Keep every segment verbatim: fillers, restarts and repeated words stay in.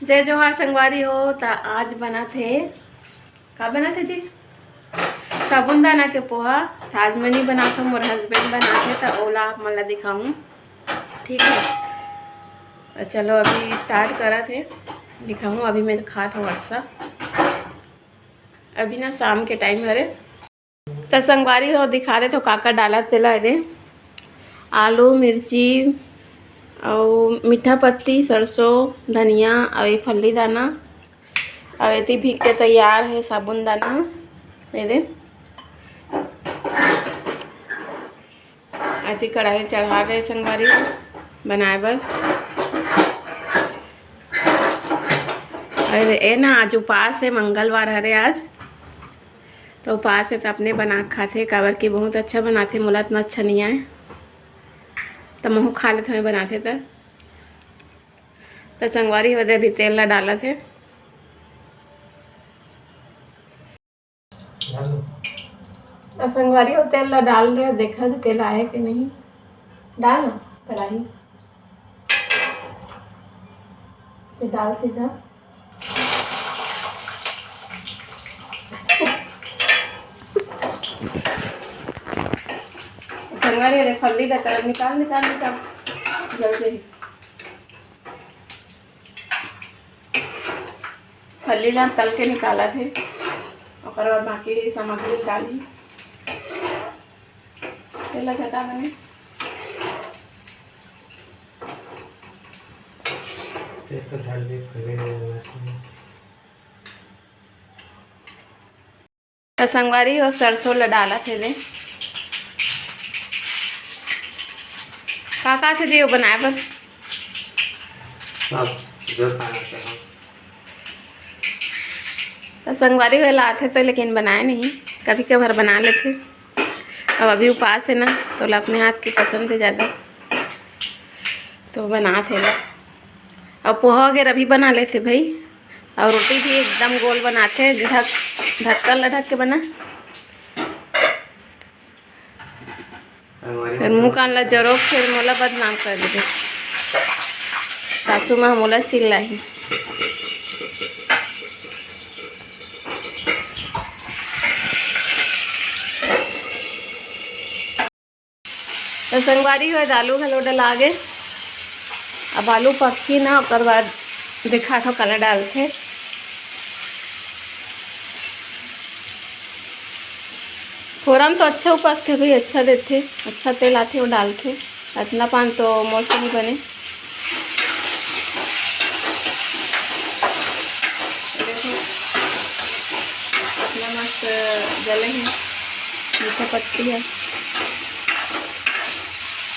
जय जोहार संगवारी हो। त आज बनत हे, का बनत हे जी? साबूदाना के पोहा। त आज मैं नहीं बनात हूँ, मोर husband बनात हे, त ओला आप मन ला दिखाऊँ। ठीक है, त चलो अभी start करत हे, दिखाऊँ। अभी मैं खात हूँ वर्षा, अभी ना शाम के time हरे। त संगवारी हो, दिखा देथों का का डालत तेला। एदे आलू, मिर्ची, अउ मीठा पत्ती, सरसों, धनिया, अउ ये फल्ली दाना, अउ एती भीग के तैयार हे साबूदाना। एदे एती कढ़ाई चढ़ा दे संगवारी बनाए बर। अरे ए ना, आज उपास हे, मंगलवार हरे आज। त उपास हे त अपने बना के खाथे, काबर कि बहुत अच्छा बनाथे, मोला अतना अच्छा नहीं आए, त महू खा लेथों बनाथे त। त संगवारी हो दे, अभी तेल ला डालत हे। त संगवारी हो, तेल ला डाल रहे, देखा तो तेल आए कि नहीं। डाल ना कढ़ाई से, डाल सीधा। संगवारी, अरे फल्ली ला कर निकाल, निकाल, निकाल, जल्दी। फल्ली ला तल के निकालत हे, ओकर बाद बाकी सामग्री डालही। तेला घटा बने। तेल तो डाल दे, फल्ली ला डालना चाहिए। त संगवारी हो, सरसों ला डालत हे दे। का का थे जी वो बनाए बर? सब जो खाना चाहो। त संगवारी हो, लाथे तो लेकिन बनाए नहीं, कभी कभार बना लेथे। अब अभी उपास हे ना, तो ओला अपने हाथ के पसंद हे ज़्यादा, तो बनात हे ला। अउ पोहा वगैरह भी बना लेथे भाई, अउ रोटी भी एकदम गोल बनाथे। ढक, ढक्कन ला ढक के बना। फिर मुंह कान ला जरोक, फिर मोला बदनाम कर देबे। सासू माँ मोला चिल्लाही। त संगवारी हो, आलू घलो डला गे। अब आलू पकही ना, ओकर बाद दिखाथों काला डालथे। फोरन तो अच्छा उपकथे भाई, अच्छा देथे, अच्छा तेल आथे, वो डालथे। अतना पान तो मौसम बने। देखो, अतना मस्त जले हे, मीठा पत्ती हे।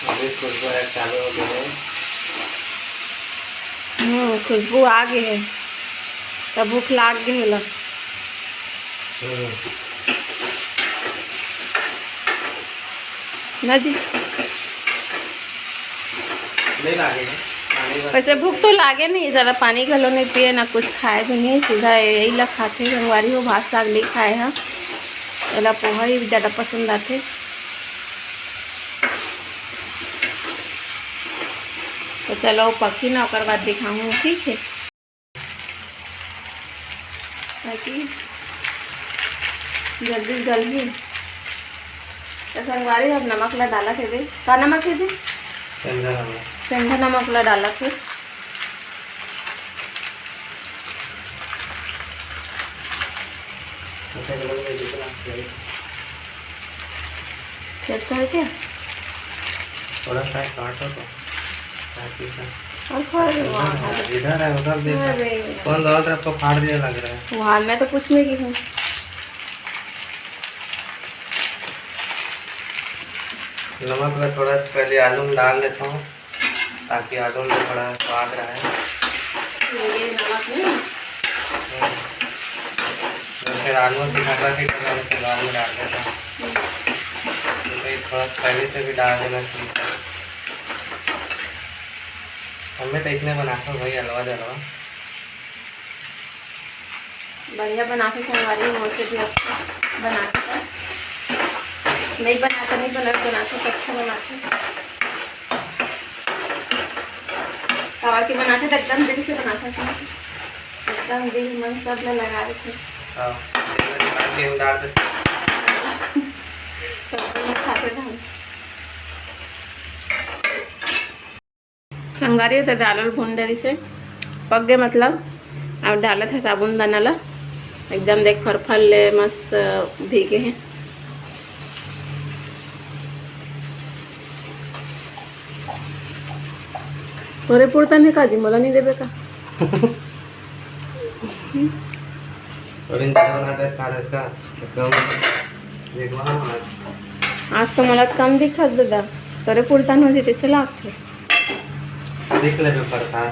अभी खुशबू आए चालू हो गए हे। हम्म, खुशबू आ गए हे, तब भूख लाग गए हे ला। हम्म। ना जी। नहीं लागे हे, पानी बस। वैसे भूख तो लागे नहीं, ज़्यादा पानी घलो नहीं पिए, ना कुछ खाए भी नहीं, सीधा यही ला खाथे संगवारी हो, भात साग नहीं खाए हा, एला पोहा ही ज़्यादा पसंद आथे। तो चलो पकही ना, ओकर बाद दिखाहूँ, ठीक है। ताकि जल्दी गलही। तो संगवारी, अब नमक ला डालत हे दे। का नमक हे दे? सेंधा नमक। सेंधा नमक ला डालत हे। अच्छा, चलो, ये देखो ना, ये। फिर तो है क्या? थोड़ा सा काटो तो। काट के इधर, इधर है, उधर देखो। अरे। कौन दवा तरफ को फाड़ दिया लग रहा है? वहाँ मैं तो कुछ नहीं की हूँ। नमक ला थोड़ा पहले आलू में डाल देता हूँ, ताकि आलू में थोड़ा स्वाद रहे। ये नमक नहीं? हम्म। तो फिर आलू की ढक्का के करना, उसके बाद में डाल देता हूँ। तो ये थोड़ा पहले से भी डाल देना चाहिए। हमें तो इसमें बनाता हूँ भाई, अलवा जलवा। बढ़िया बनाथे संगवारी, मोर से भी अच्छा बनाथे। नहीं बनाथे, नहीं बना, बनाथे तो अच्छा बनाथे। काबर के बनाथे तो एकदम दिल से बनाथे। एकदम दिल मन सब ला लगा देथे। हाँ, तेल में डाल के उतार दे। सब लोग खाते रहन। संगवारी हो, त दाल उल भून डरिस हे, पक गे मतलब। अब डालत हे साबून दाना ला, एकदम देख फरफर ले मस्त भीगे हे। तोरे पुरता नहीं का जी, मोला नहीं देबे का? और इन तरह बना टेस्ट आ रहा है इसका, एकदम। देख वहाँ आज। आज तो मोला कम दिखत दादा, तोरे पुरता हो जी तैसे लागथे। देख ले पेपर का।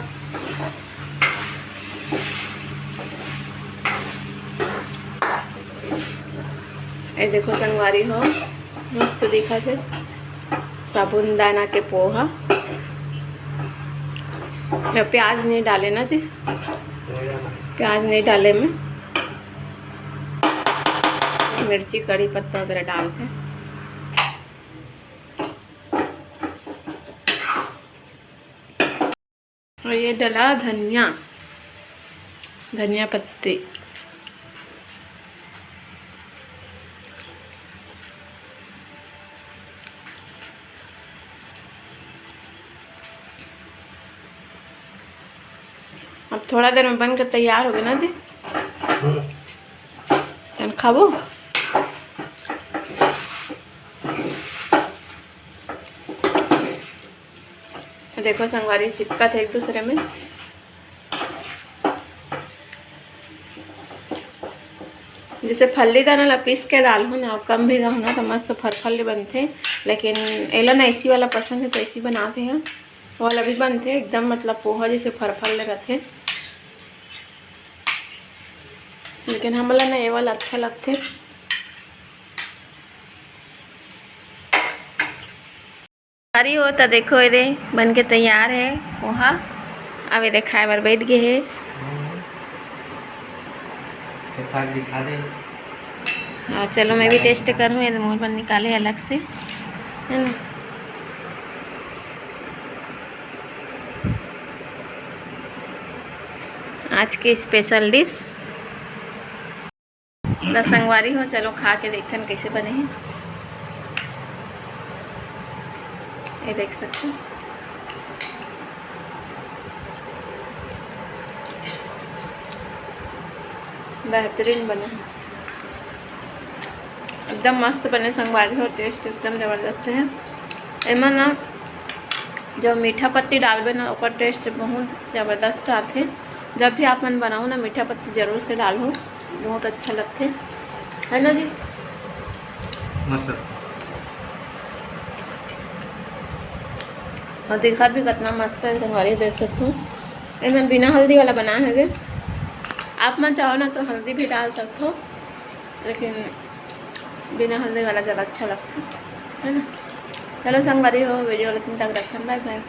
ए देखो संगवारी हो, मस्त दिखत हे साबून दाना के पोहा। ये प्याज नहीं डाले ना जी, प्याज नहीं डाले में मिर्ची, कड़ी पत्ता वगैरह डालते हैं। और ये डला धनिया, धनिया पत्ती। अब थोड़ा देर में बन के तैयार हो गए ना जी। हम्म। तन खाबो। देखो संगवारी, चिपकत हे एक दूसरे में। जैसे फल्ली दाना ला पीस के डालहूँ ना, कम भीगा हूँ ना, तो मस्त फरफल्ली बनथे। लेकिन एला ना ऐसी वाला पसंद है, तो ऐसी बनाते हैं। वो वाला भी बनथे एकदम, मतलब पोहा जैसे फरफल्ली रहथे, लेकिन हमला ना ये वाला अच्छा लगथे। अरे हो त देखो, एदे बन के तैयार है पोहा। अब एदे खाए बर बैठ गए है। तो खा के दिखा दे। हाँ, चलो मैं भी टेस्ट करूँ, एदे मोर बर निकाले अलग से, है ना। आज के स्पेशल डिश। त संगवारी हो, चलो खा के देखथन कैसे बने हे। ये देख सकते हो, बेहतरीन बने हे, एकदम मस्त बने संगवारी हो। टेस्ट एकदम जबरदस्त है। एमा ना जो मीठा पत्ती डालबे ना, ओकर टेस्ट बहुत जबरदस्त आथे। जब भी आप मन बनाओ ना, मीठा पत्ती जरूर से डालो, बहुत अच्छा लगथे, है ना जी? मस्त। और दिखत भी कितना मस्त है संगवारी, देख सकते हो। एमे बिना हल्दी वाला बनाए हवे। आप मन चाहो ना तो हल्दी भी डाल सकते हो, लेकिन बिना हल्दी वाला ज़्यादा अच्छा लगता है, है ना? चलो संगवारी हो, वीडियो इतने तक रखते हैं, बाय बाय।